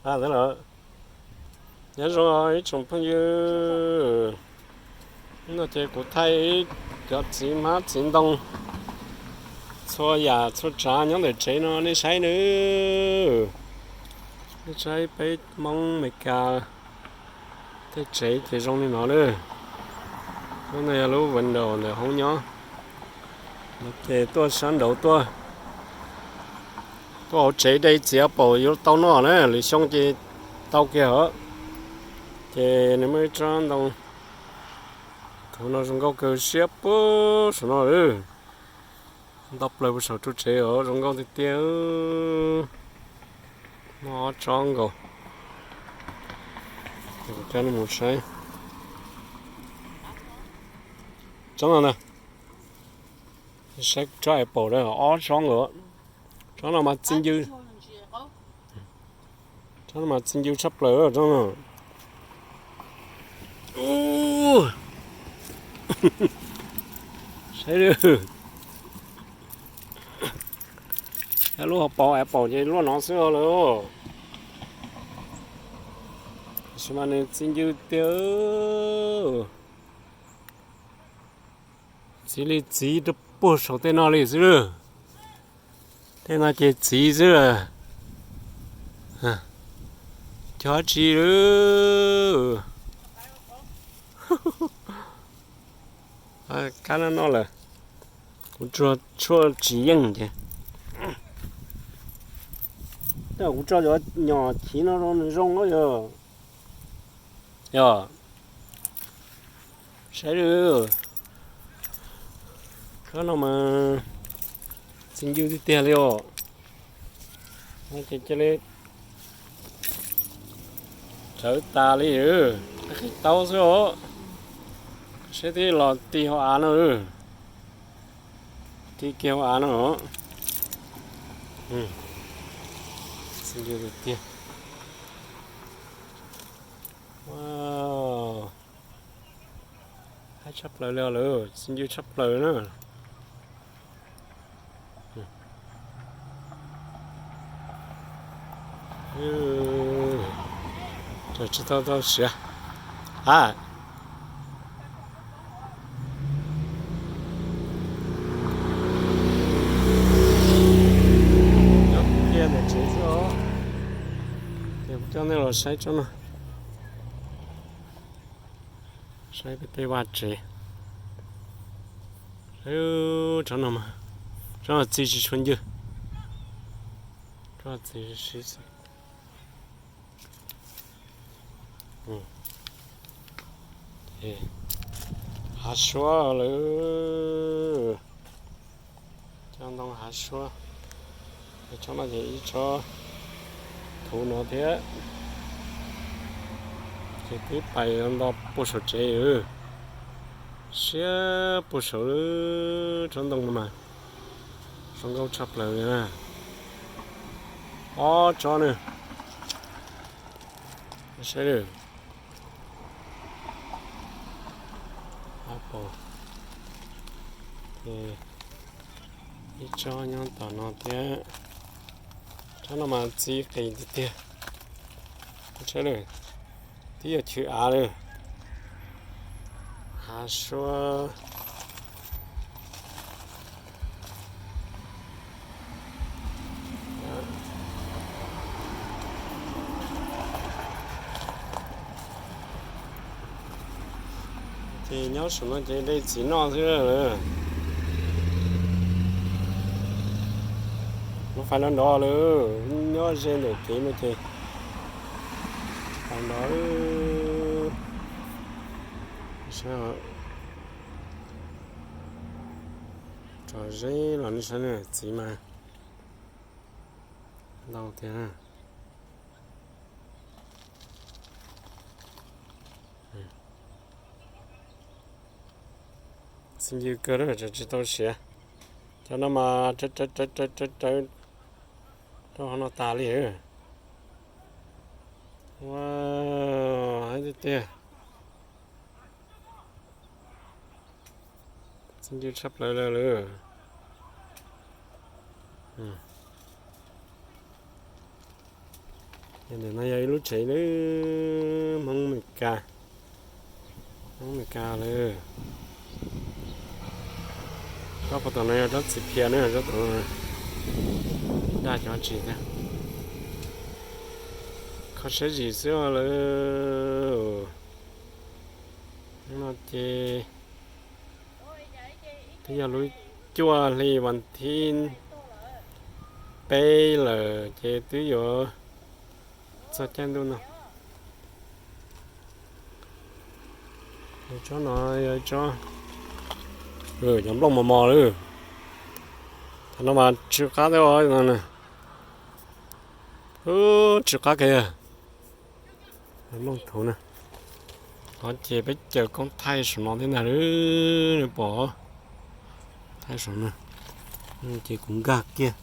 Ntawd lawm. Nyob zoo ib tsoom phooj ywg, no ces kuv thaij cov txiv hmab txiv ntoo, txhua yam txhua tsav nyob ntawm tsev no nej saib nawb. Nej saib peb Hmoob Amelikas tej tsev ces zoo li no lawm. Lub no yog lub window ntawm hoob nyob. Ces tuaj sab nraud tuaj, tuaj hauv tsev de txiv pom yuav tau noj na, lwm xyoo ces tau kiag os. Ces nws muaj ib tsob ntoo, thaum no zoo nkauj kawg siab puag saum no lawm. Nto plaws puag saum tsev os, zoo nkauj tiag tiag. Noj ob tsob nkaus. Ces kuv coj nej mus saib tsob no na. Saib tsob apple na, ob tsob nkaus. Tsob no mas txi ncw. Tsob no mas txi ncw tshaj plaws tsob no. Saib, lub hauv paus apple ces luaj no xwb lawm. Tab sis mas nws txi ncw tiag. Txiv li txiv rau puag saum tej no li xwb. Tej no ces txiv xwb. Cov tsi, kab no noj lawm. Kuv tsuag tshuaj tsis yeej ces, kuv tso cov nyom chiv no rau nws zoo yog. Yog, saib lawm. Tsob no mas txi ncw tiag tiag li os. Ces cia li tsawv tas li, qhib taub xwb os. Seb twb los ti hauv av no, ti kiag hauv av no. Txi ncw tiag tiag. Haib tshaj plaws li lawm, txi ncw tshaj plaws na. Tsis tau tau siav. A, nyob kiag ntawm tsev xwb os. Ces kuv coj nej los saib tsob no. Saib peb tej vaj tsev. Tsob no, tsob no txi tsis tshua ncw. Tsob txi sib xwb. Hav suab lawm. Cov ntoo hav suab. Tsob no ces ib tsob thuv no thiab. Ces twb pais nto puag saum tsev, siab puag saud. Tsob ntoo no mas zoo nkauj tshaj plaws li na. Ob tsob na. Saib, apple, ces ib tsob nyob tom no thiab. Tsob no mas txi qis tiag tiag. Saib, twb yog chwv av lawm. Hav suab. Ces nyob saum no ces de txiv noj xwb. Lub fais nrov nrov lawm, nyob ze ntawm kev no ces fais nrov. Tso ze los nej saib, txiv mas ntau tiag. Txi ncw kawg, tsis tau siav. Cov no mas rawv rawv rawv rawv rau hauv no tas li. Ua, tiag tiag. Txi ncw tshaj plaws li lawm. Ntawm no yog ib lub tsev lawm, Hmoob Meskas, Hmoob Meskas lawm. Tsob puag tom no yog tsob txiv phias na, tsob tom no daj cov tsis tiag. Kho siab zim xwb lawm. No ces twb yog lub cuaj hli vas thib peb lawm ces twb yuav txog caij ntuj no. Tsob no yog tsob, cov nplooj mos mos lawm. Thaum no mas tsw qab thiab no na. Tsw qab kiag. Nplooj thuv na. Qhov ces peb caw koob thaij saum no thiab ntag, nws pom thaij saum no. Ces kuv nkag kiag.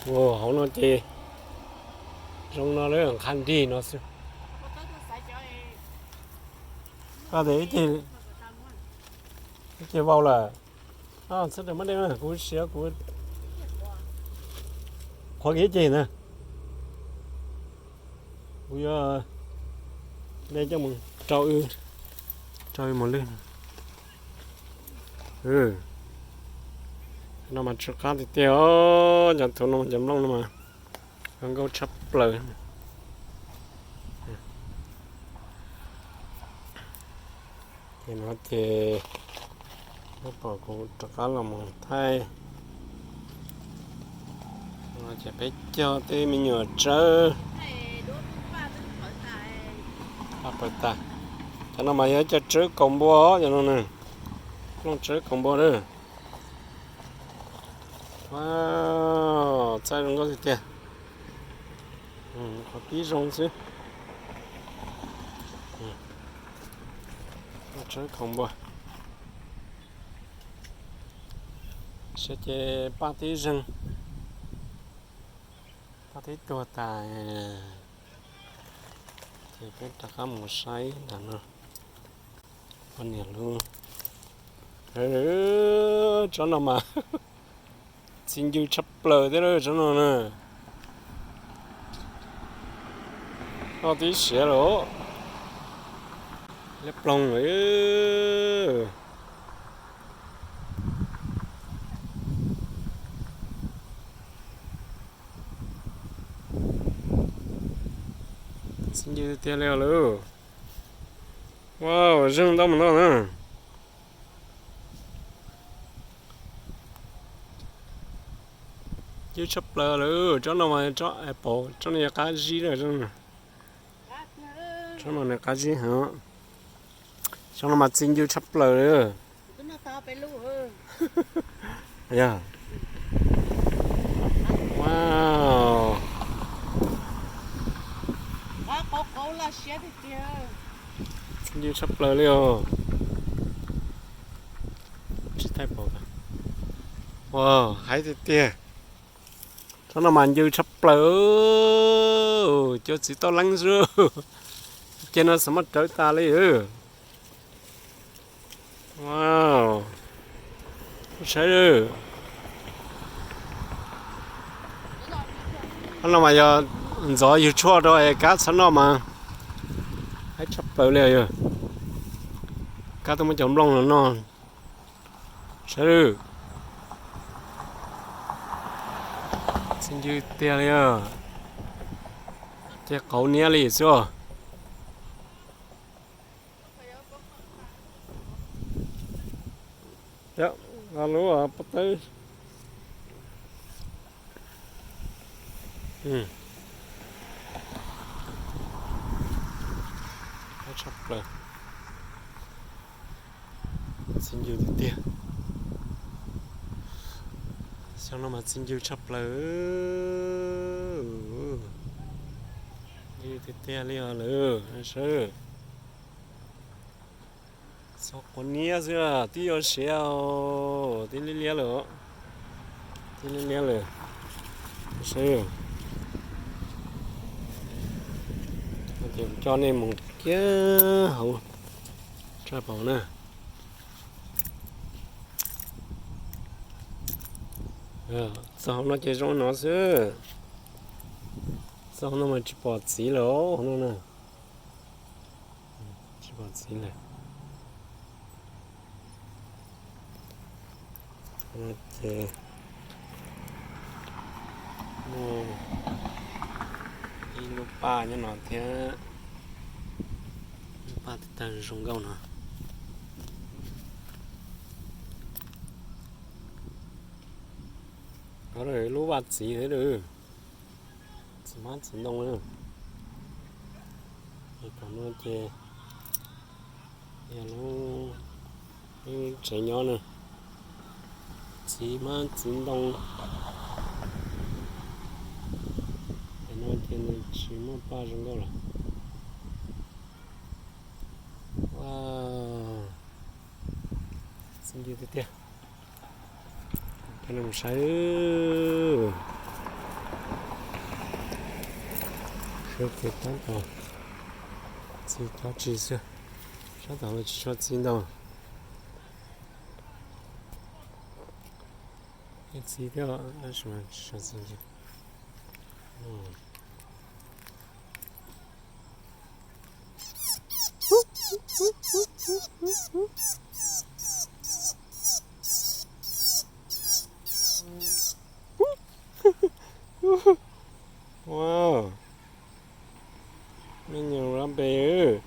Ua hauv no ces zoo no lawm, nqhas nrig no xwb. Ib ce vau lawm. Txhob raws muab de, kuv siav kuv qhuav kiag ib ce na. Kuv yuav de coj mus rau, rau mus lwj. No mas tsw qab tiag tiag os, cov thuv no, cov nplooj no mas zoo nkauj tshaj plaws. Ces no ces nej pom kuv rov qab los mus thaij. No ces peb cog tej me nyuam tsawb. Pab pawg tas. Cov no mas yog cov tsawb kaus npua, cov no na. Nplooj tsawb kaus npua na. Wow, txaij zoo nkauj tiag tiag. Qhov pib zoo xwb. Nplooj tsawb kaus npua. Siav ces paj tib zeeg, paj tib tuag tas. Ces peb rov qab mus saib ntawm no. Poj niam lub, tsob no mas txi ncw tshaj plaws thiab tsob no na. Noj tib siav lawm, liab ploog lawm. Txi ncw tiag tiag li os lawm. Wow, zeeg ntau mus no na. Ncw tshaj plaws lawm, tsob no mas tsob apple, tsob no yog qab zib lawm. Tsob no nws qab zib heev. Tsob no mas txi ncw tshaj plaws lawm. Yog. Wow. Txi ncw tshaj plaws li os. Wow, haib tiag tiag. Tsob no mas ncw tshaj plaws, cov txiv toj leeb xwb. Ces no xav muab rawv tas li. Wow, saib. Tsob no mas yog ntxov yug tshuaj rau es kab txhob noj mas haib tshaj plaws li yog. Kab tuaj muab cov nplooj no noj. Saib, txi ncw tiag li os. Ces qauv niab li xwb os. Lub pob tawb. Tshaj plaws. Txi ncw tiag tiag. Xyoo no mas txi ncw tshaj plaws. Ncw tiag tiag li os lawm, saib. Txhob quav niab xwb, twb yuav siav, twb liab liab lawm, twb liab liab lawm. Saib, ces kuv coj nej mus kiag hauv tshaj plaws na. Txog hauv no ces zoo no xwb. Txog hauv no mas tsis pom txiv lawm hauv no na. Tsis pom txiv lawm. Ces muaj ib lub paj nyob no thiab. Lub paj tawg zoo nkauj no. Qhov lub vaj txiv thiab, txiv hmab txiv ntoo. Tom no ces yog lub tsev nyob na, txiv hmab txiv ntoo. Tam no ces nws tsis muaj paj zoo nkauj lawm. Txi ncw tiag tiag. Coj nej mus saib. Saib ces tab tom txi cov tsi xwb. Sab tom no tsis tshua txi ntau. Txi thiab, tsis tshua txi ntau. Wow, me nyuam rabbit.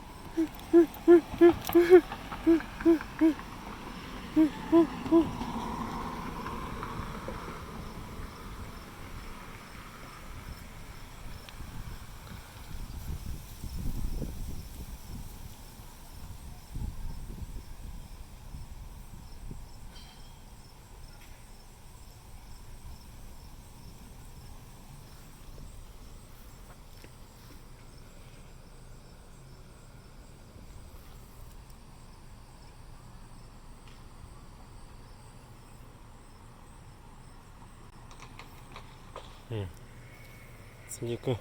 Txi ncw kawg.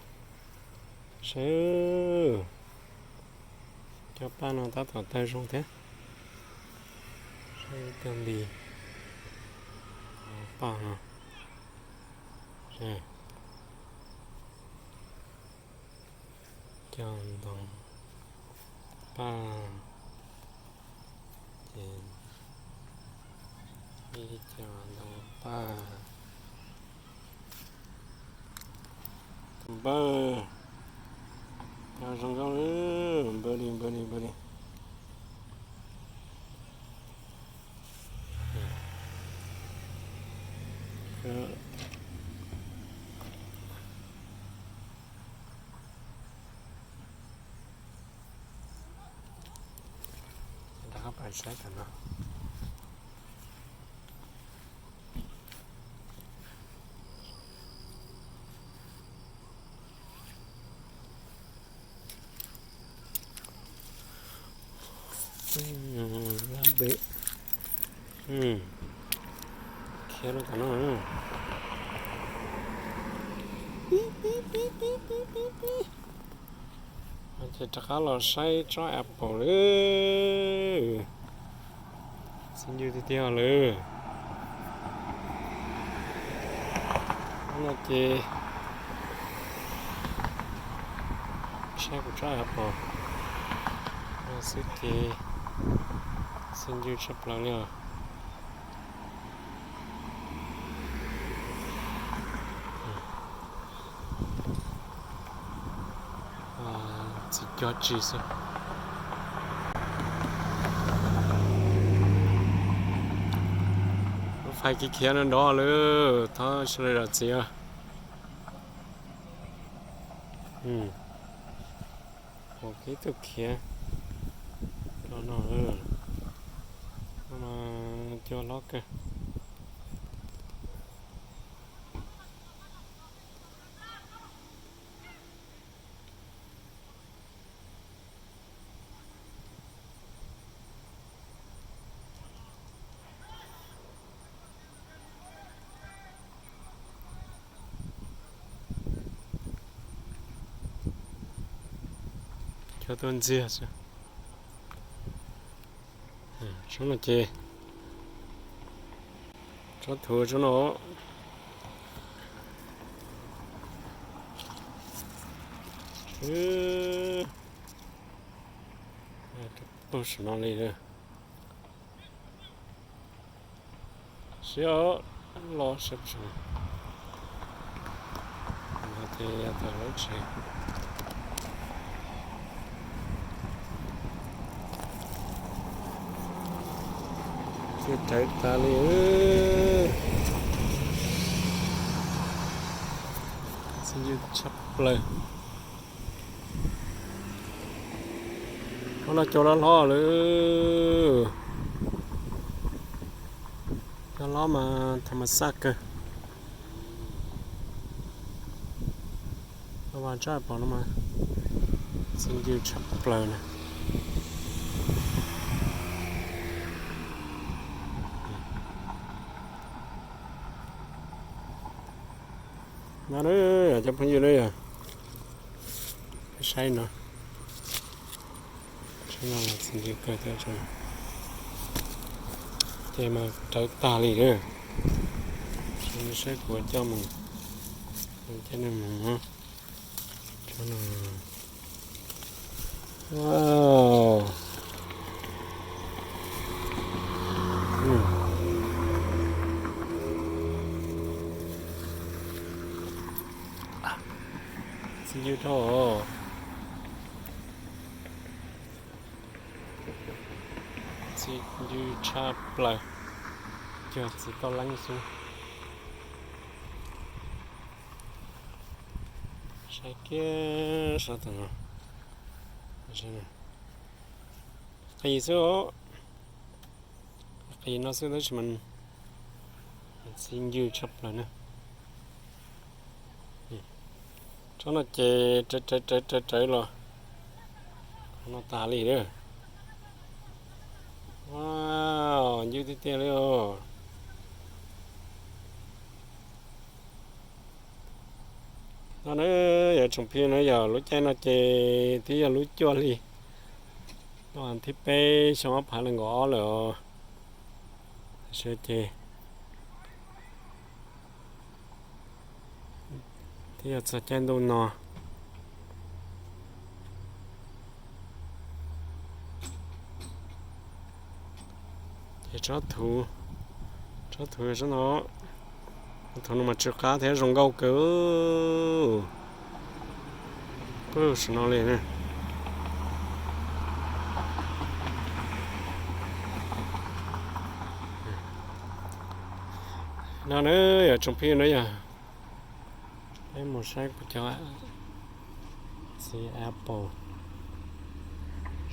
Saib, cov paj no tab tom tawg zoo thiab. Saib tawg npis paj no. Cov ntoo paj ces ib co ntoo paj. Tus npawg, zoo nkauj, npawg li npawg li npawg li. Rov qab pais saib tam no. Lab npem. Khiav rau tom no. Ces rov qab los saib tsob apple lawm. Txi ncw tiag tiag lawm. Hnub no ces saib kuv tsob apple no xwb ces txi ncw tshaj plaws li os. Txiv cog tsis xwb. Lub fais kiv khiav no nrov lawm, thov sawv daws zam txim. Ua kev tuaj khiav los no, no mas cua hlob kawg. Cua tuaj ntxiag xwb. Tsob no ces tsob thuv tsob no, Puag saum no li. Siab los siab tshaj. Ces yog thaum lub tsev twb rawv tas li. Txi ncw tshaj plaws. Ub, no cov loj hlob lawm. Cov hlob mas tham mas xaj kawg. Los vas tsaj pom no mas txi ncw tshaj plaws na. No na, cov phooj ywg na yog, saib no, txi ncw kawg thiab. Ces mas rawv tag li lawm. Saib kuv coj mus, coj nej mus. Tsob no, wow. Txi ncw dhau. Txi ncw tshaj plaws. Cog txiv toj leeb xwb. Saib kiag sab tom no. Qis xwb os. Qis no xwb tab sis mas txi ncw tshaj plaws na. Tsob no ces rawv rawv rawv rawv rawv los no tas li lawm. Wow, ncw tiag tiag li os. No na, yog tsoom phooj ywg na, yog lub caij no ces twb yog lub cuaj hli, no thib peb xyoo ob phav nees nkaum ob lawm os. Tam sim no ces twb yog txog caij ntuj no. Ces tsob thuv, tsob thuv sab no, tsob thuv no mas tsw qab thiab zoo nkauj kawg. Puag saum no li na. No na, yog tsoom phooj ywg na yog, peb mus saib kuv cov txiv apple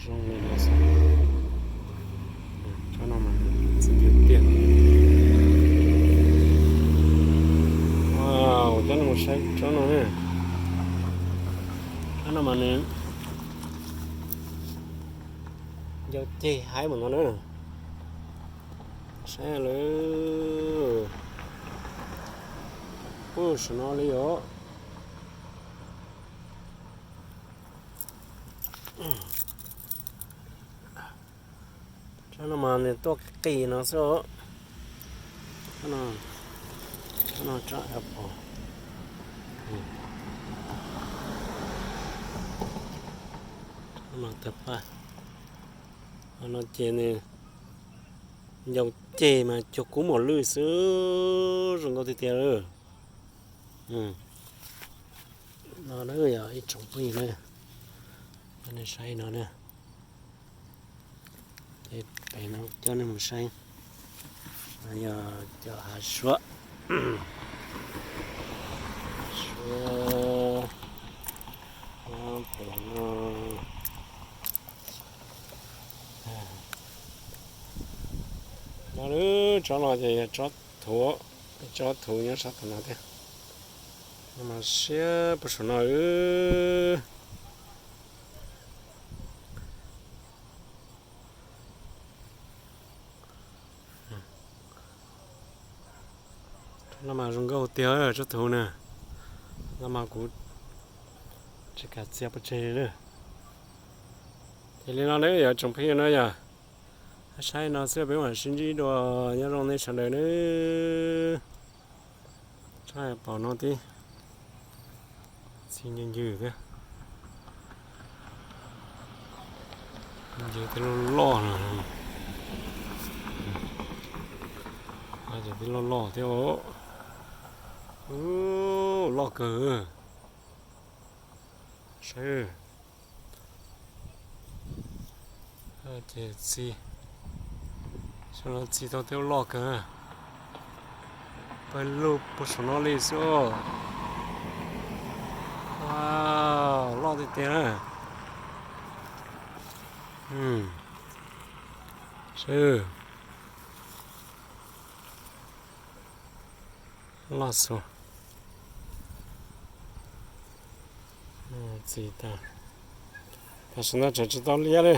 zoo li no xwb. Tsob no mas txi ncw tiag. Wow, cov no mus saib tsob no na. Tsob no mas nws ncau ceg haib mus no na. Saib lawm. Puag saum no li os. Tsob no mas nws tuaj qis no xwb os. Tsob no tsob apple. Tsob no tawg paj. Qhov no ces nws ncau ceg mas cuag kub mos lwj xwb, zoo nkauj tiag tiag lawm. No na yog ib tsoom phooj ywg na, nej saib no na. Ces pem no coj nej mus saib, no yog cov hav suab. Suab, pem no. No lub tsob no ces yog tsob thuv, tsob thuv nyob sab tom no thiab. No mas siab puag saum no. No mas zoo nkauj tiag tsob thuv na. No mas kuv tsis kam txiav pov tseg li. Ces li no na yog tsoom phooj ywg na yog, saib no xwb peb mam sib ntsib dua, nyob zoo nej sawv daws nawb. Tsob apple no tib txi ncw ncw thiab. Ces tej loj loj no, ces tej loj loj thiab. Loj kawg. Saib, ces txi, xyov no txi tau tej loj kawg. Pawg lug puag saum no li xwb. Loj tiag tiag na. Saib, loj xwb. Txi tag, tam sim no tseem tsis tau liab li.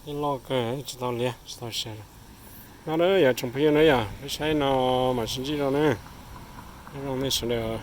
Yeej loj kawg, tsis tau liab, tsis tau sai. No na yog tsoom phooj ywg na, yog peb saib no mam sib ntsib dua na. Nyob zoo nej sawv daws.